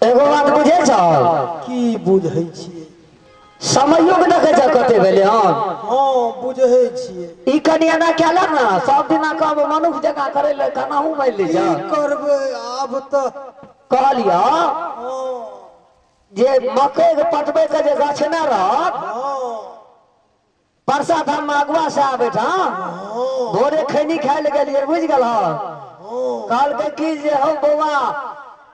एगो बात बुझै छौ? की बुझै छियै? समयो के देखै छौ कते भेलै हन? हँ बुझै छियै। ई कनि एना केलक ने सब दिना कहब मनुख जकाँ करै लए केनाहु मानि लै की छौ। करबै आब तऽ कहलियौ हँ जे मकई के पटबै के जे गछने रहत हँ परसा धाम में अगुआ से आबै ठाम हँ भोरे खैनी खाय लए गेलियै बुझि गेलह। हँ कहलकै की जे हौ बौआ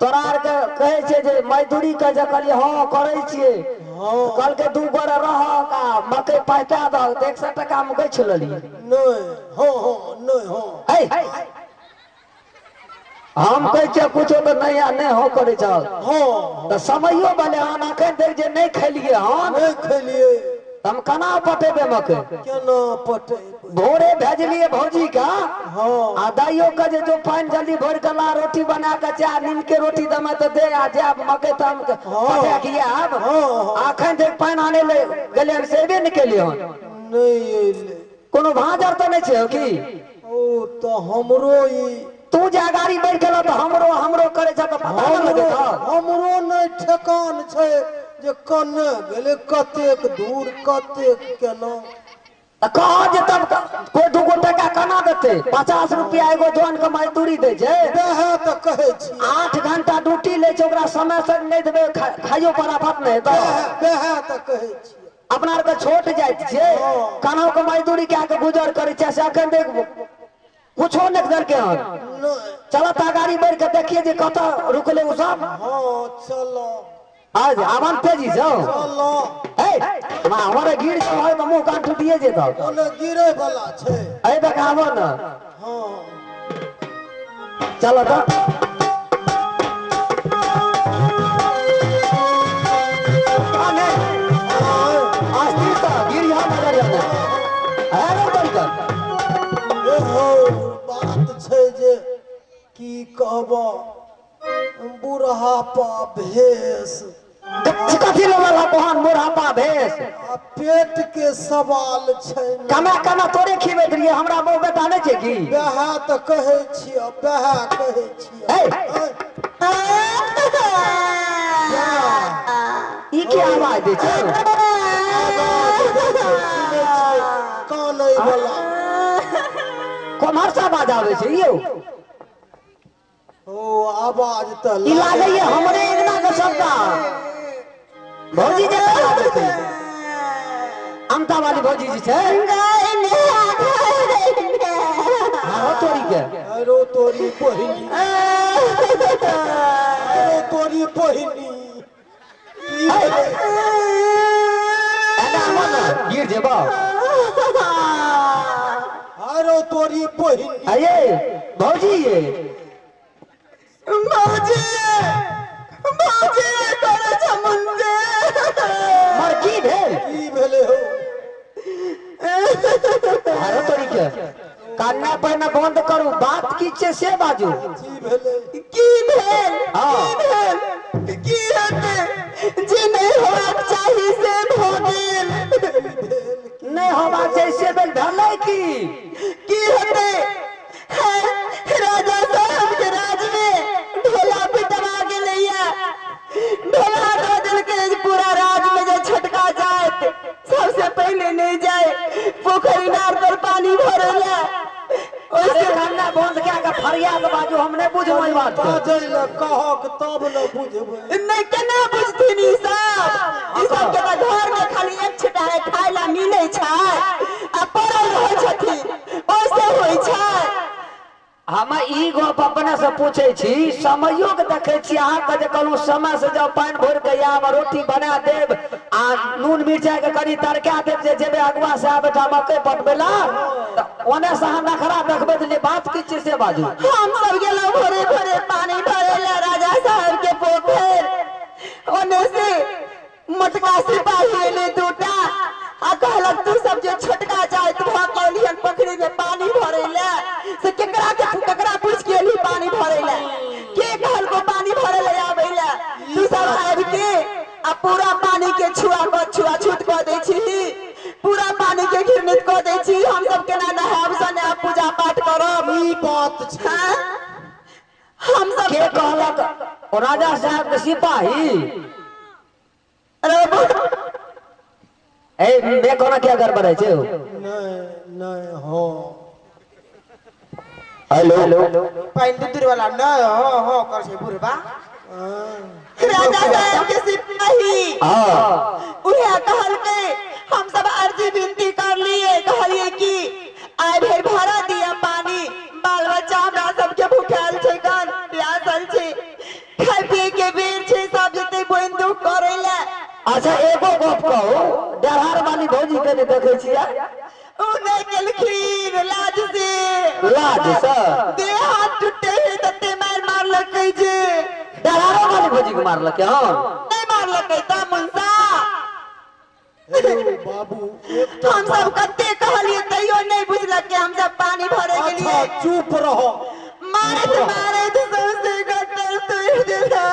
तोरा आरके कहै छै जे मजदूरी के जे कहलियै हँ करै छियै। हँ कहलकै दू गोरे रहक आ मकई पटा दहक तऽ 100 टका मे गछि लेलियै। नहि हँ हँ नहि हँ है हम कहै छियै कुछो तऽ नहि आ नहि हँ करै छह। हँ तऽ समयो भेलै हन अखन धरि जे नहि खेलियै हन नहि खेलियै तऽ हम केना पटेबै मकई? केना पटेबै? भोरे भेजलियै भौजी के हँ आ दाइयो के जे जो पानि जल्दी भरि के ला रोटी बना के चाह नीम के रोटी दमे तऽ दे आ जायब मकई तऽ हम पटा के आयब। हँ हँ अखन धरि पानि आनै लए गेलियै हन से एबे नहि केलियै हन। नहि अयलै। कोनो भाँजर तऽ नहि छै हौ की? ओ तऽ हमरो ई तू जे अगाड़ी बढ़ि गेलह तऽ हमरो हमरो करै छह तऽ पता नहि हमरो लगै छौ? हमरो नहि ठेकान छै जे कने गेलै कतेक दूर कतेक केना। तऽ कह जे तब कोइ 2 टका केना देतै? 50 रुपया एगो जन के मजदूरी दै छै। वएह तऽ कहै छियै। 8 घंटा ड्यूटी लै छै ओकरा समय से नहि देबै खाइयो पर आफत नहि हेतौ। वएह तऽ कहै छियै। अपना आरके छोट जाइत छियै केनाहु के मजदूरी कए के गुजर करै छियै से अखन देख कुछो नहि देलकै हन। नहि चलऽ तऽ अगाड़ी बढ़ि के देखियै जे कतऽ रुकलै ओ सब। हँ चलऽ आज आवन तेजी से चलऽ। हे हमारे गिर जाओ है तो मुंह कान टूटिए जेतौ। ओने गिरे वाला छै। एहि देख आबऽ ने। हँ चलऽ तऽ अस्थिर तऽ गिर यहाँ नजर यहाँ है बढ़ि कऽ। एहो बात छै जे की कहब बुढ़ापा भेष कथी लेलक हन बुढ़ापा भेष? आ पेट के सवाल छै ने। कमा कमा तोरे खिबैत रहियै हमरा बहु बेटा नहि छै की? वएह तऽ कहै छियौ वएह कहै छियौ। हे ई की आवाज दै छै? आवाज दै छै सुनै छियै कानै वाला। कोम्हर से आवाज आबै छै यौ? ओ आवाज तऽ ई लागैया हमरे अंगना के सबटा भौजी जे आबै छै। अमता वाली भौजी जी छै। हाँ तोरी के। अरो तोरी बहिनी अरो तोरी बहिनी की भेलै? एना आबऽ ने गिर जेबौ। अरो तोरी बहिनी। अये भौजी ये भौजी भौजी करे छमुन से। मर की भेल? की भेलै हौ? अरे तोरी के कान्ना पहिने बंद करू बात की छै से बाजू। की भेलै? की भेल? हाँ। की भेल? की हेतै? जे नहि होबाक चाही से भऽ गेल। नहि होबाक चाही से भेल भेलै की? की हेतै? राजा साहब के राज में ढोला पिटवा गेलैया। ढोला दऽ देलकै पूरा राज में जे छोटका जाइत सबसे पहले नहीं जाए पोखरि इनार पर पानी भरे ला। ओइसे कान्ना बंद कए के फरियाद बाजू हम नहि बुझबै ई बात के। बाजै लए कहक तब ने बुझबै। नहि केना बुझथिन ई सब? ई सब के तऽ घर में खाली एक छिटा खाय ला मिलै छै आ पड़ल रहै छथिन ओइसे होइ छै। हम ई गप अपने से पूछै छी समयो के देखै छी अहाँके जे कहलहुँ समय से जब पानि भरि के आयब रोटी बना देब आ नून मिरचाई के कनि तड़का देब जे जेबै अगुआ से आबै ठाम मकई पटबै ला तऽ ओने से अहाँ नखरा देखबैत रहियै बात की छै से बाजू। हम सब गेलहुँ भोरे भोरे पानी भरे ला राजा साहब के पोखरि ओने से मोटका सिपाही एलै दूटा आ कहलक तू सब जे छोटका जाइत भऽ के एलिहन पोखरि में पानी भरे ला से केकरा के केकरा पूछ के एलही पानी भरे ला? के कहलको पानी भरे ला आबै ला? तू सब आबि के आ पूरा पानी के छुआ कऽ छुआ छूत कऽ दै छीही पूरा पानी के घृणित कऽ दै छी। हम सब केना नहायब सोनायब पूजा पाठ करब? ई बात छै। हम सब के कहलक और राजा साहब के सिपाही। अरे ए मैं कोना क्या गड़बड़ है छे? नहीं नहीं हो हेलो पाइन दूर वाला नहीं हो हो कर छे बुढ़बा। राजा साहब के सिपाही हां उहे कहलकै हम सब अर्जी विनती कर लिए, कहलिए कि आइ भरि भरा दिया पानी, बाल बच्चा हमरा सबके भूखायल छै गन प्यासल छै, खाय पिए के बेर छै, सब जते बोइन दुख करे ले। अच्छा एगो गप कहू, डरहार वाली भौजी के नहीं देखे छियै? उ नहीं गेलखिन लाज से। लाज से देह हाथ टूटे है तते मार मारलकै जे। डरहारो वाली भौजी के मारलकै? हां नहीं मारलकै त मुंसा बाबू हम सब कते कहलिए तैयो नहीं बुझलकै। हम सब पानी भरे के लिए। अच्छा चुप रहो। मारत मारत सबसे गटर तोड़ देला।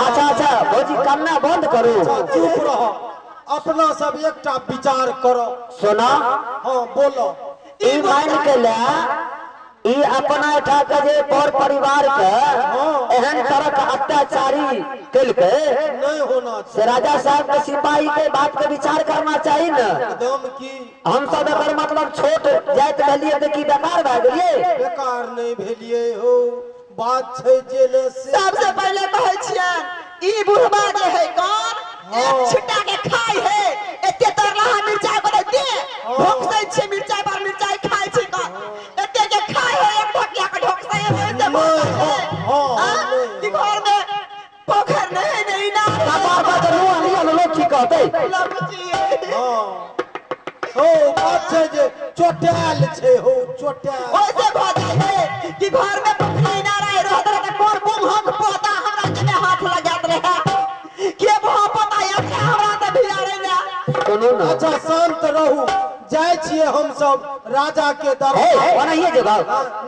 अच्छा अच्छा भौजी कन्ना बंद करू। अच्छा चुप रहो, अपना सब एकटा विचार करो। सुना हां बोलो। ई मान के ले ई अपना एठा के जे पर परिवार के एहन तरह के अत्याचारी केलकै नहीं होना से राजा साहब के सिपाही के बात के विचार करना चाहिए ना। एकदम की हम सब एकर मतलब छोट जाइत भेलिए त की बेकार भए गेलिए? बेकार नहीं भेलिए हो, बात छै जे ने से। सबसे पहले कहै छियन ई बुढ़बा जे है कौन एक छिट्टा के खाय है, एते तरलाहा मिरचाई बनै दे ढोकसै छै, मिरचाई पर मिरचाई खाय छै कौन एते के खाय है, एक ढोकिया के ढोकसै है से हां कि घर में पोखर नहीं नहीं ना बार बार तो नुआ लिया लोग की कहतै। हां हो बात छै जे चोटाल छै हो चोटाल ओइसे भ जाइ है कि घर में पोखरी ना रहे रहत रहे कोन बुम हम पोता हमरा के हाथ लगात रहे के भो पता या हमरा त भियारे ना। सुनू ना। अच्छा शांत रहू, जाय छियै हम सब राजा के दरबार। ओनाहिए जेबै?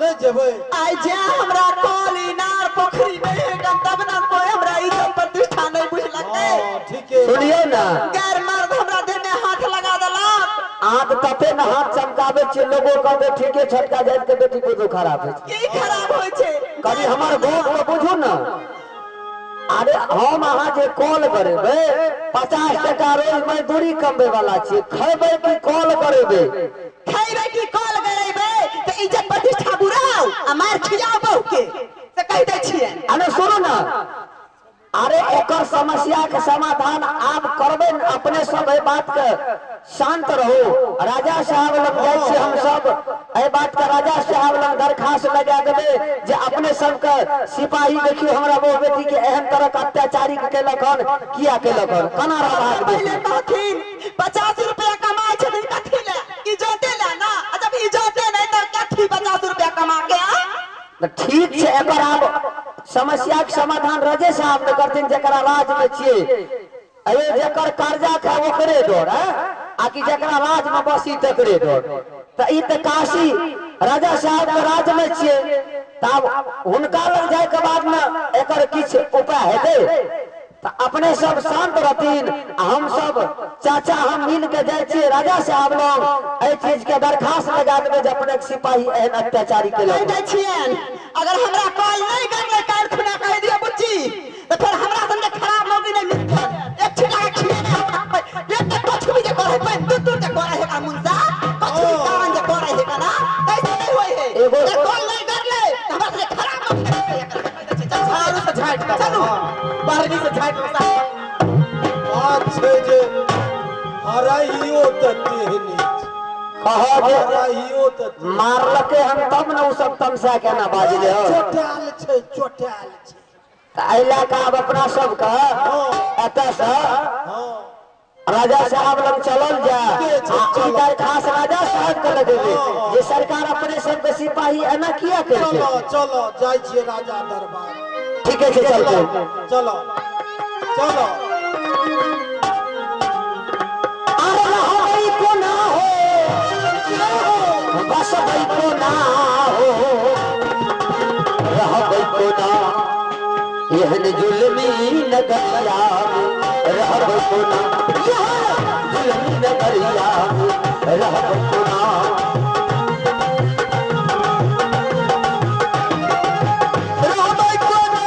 नहीं जेबै। आइ जे हमरा कल इनार पोखरी नहीं है तब ना कोई हमरा इज्जत प्रतिष्ठा नहीं बुझलकै। हां ठीक है। सुनियो ना, गैर मर्द हमरा देह में हाथ लगा देलक। आँख तते न हाथ चमकाबै छियै लोगो कहते ठीके छोटका जाइत के बेटी पुतोह खराब है। की खराब होय छै? कनी हमर गप के बुझू ना। अरे हम अहाँ जे कॉल करेबै 50 टका रोज मजदूरी कमबै वाला छी, खेबै की कॉल करेबै? खेबै की कॉल करेबै त इज्जत प्रतिष्ठा बुराउ आ मार खियाउ बहु के से कहि दै छियै। अरे सुनू ना, अरे ओकर समस्या के समाधान आप करबै अपने सब एहि बात के शांत रहो। राजा साहब लग जाइ छी हम सब एहि बात के राजा साहब लग दरखास्त लगा देबै जे अपने सबके सिपाही देखियो हमरा बहु बेटी के एहन तरह के अत्याचारी केलक हन, किया केलक हन, केना रहबाक पहिले कहथिन 50 रुपया कमाइ छथिन कथी ले? इज्जते ले ना, जब इज्जते नहीं त कथी 50 रुपया कमा के? आ ठीक छै, एकर आब समस्या के समाधान राजे साहब ने करथिन जकरा राज में छियै। अरे जकर कर्जा खा ओकरे डर है आ कि जकरा राज में बसी तकरे डर। त ई त काशी राजा साहब के राज में छियै, तब हुनका लग जाय के बाद में एकर किछु उपाय हेतै। त अपने सब शांत रहथिन, हम सब चाचा हम मिल के जाइ छियै राजा साहब लग, एहि चीज के दरखास्त लगा देबै जे अपने सिपाही एहन अत्याचारी केलक। कहि दै छियनि अगर हमरा कॉल नहीं करले काल्हि खुना कहि दियौ बुच्ची त फेर हमरा संगे खराब मौगी नहीं मिलतै। एक छिटा के खिएने हमरा एक त कछु भी जे करे पानि दूर दूर जे करे है का मुंसा कछु भी कारण जे करे है का ना ऐसे नहीं होय है। जे कॉल नहीं करले त हमरा संगे खराब मौगी नहीं मिलतै। झाड़ू से झाड़ि दब, चलू बाहरी से झाड़ि दब। बात छै जे हराइयो त तेहने मारलके हम तब न उ सब तमसा के ना बाजले हो। चोटाल छै चोटाल छै। त एहि लए कऽ आब अपना सबके एतऽ से राजा साहब लग चलल जाय, दरखास्त राजा साहब के लगेबै जे सरकार अपने सबके सिपाही एना किया केलकै। चलो चलो जाइ छियै राजा दरबार। ठीके छै चलते चलो चलो। अरे रहबै कोना हो बसबै कोना हो रहबै कोना एहन जुलमी नगरिया रहबै कोना जुलमी नगरिया रहबै कोना। रहबै कोना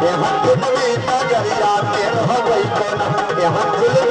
एहन जुलमी नजरिया तेल हो गई कोना, एहन जुलमी।